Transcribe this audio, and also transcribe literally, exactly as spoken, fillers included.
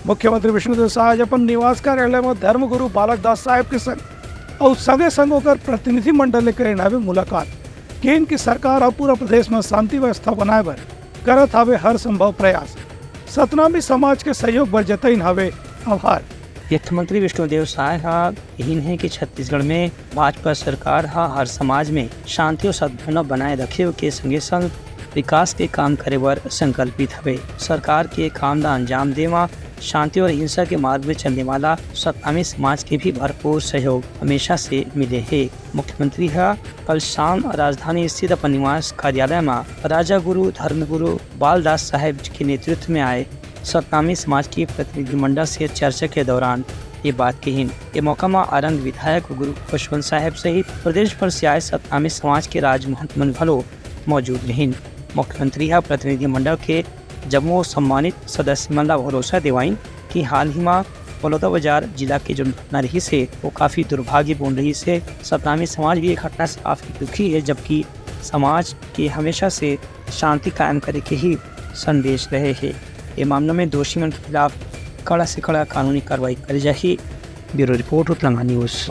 मुख्यमंत्री विष्णुदेव साय आज अपन निवास कार्यालय म धर्मगुरु बालक दास साहेब के संग अउ संगे संग ओकर प्रतिनिधि मंडल ले करेन हवे मुलाकात। केन कि सरकार अउ पूरा प्रदेश म शांति व्यवस्था बनाए बर करत हवे हर संभव प्रयास। सतनामी समाज के सहयोग बर जतइन हवे आभार। वित्त मंत्री विष्णुदेव साय ह कहिन हे कि छत्तीसगढ़ में भाजपा सरकार ह हर समाज में शांति अउ सद्भावना बनाए रखे के संगे संग विकास के काम करे बर संकल्पित हवे। सरकार के काम ला अंजाम दे म शांति अउ हिंसा के मार्ग में चलने वाला सतनामी समाज के भी भरपूर सहयोग हमेशा से मिले हे। मुख्यमंत्री ह कल शाम राजधानी स्थित अपन निवास कार्यालय म राजा गुरु धर्मगुरु बालदास साहेब के नेतृत्व में आए सतनामी समाज के प्रतिनिधिमंडल से चर्चा के दौरान ये बात कहिन। ये मौका म आरंग विधायक गुरु खुशवंत साहेब सहित प्रदेश भर से आए सतनामी समाज के राजमहंत मन घलो मौजूद रहिन। मुख्यमंत्री ह प्रतिनिधिमंडल के जम्मो सम्मानित सदस्य मन ला भरोसा दिवाइन कि हाल ही म बलौदाबाजार जिला के जो घटना रहिस हे, वो काफी दुर्भाग्यपूर्ण रहिस हे। सतनामी समाज भी ये घटना से काफी दुखी हे, जबकि समाज के हमेशा से शांति कायम करे के ही संदेश रहे हे। ये मामला में दोषी मन के खिलाफ कड़ा से कड़ा कानूनी कार्रवाई करे जाही। Bureau report, Utlangha news.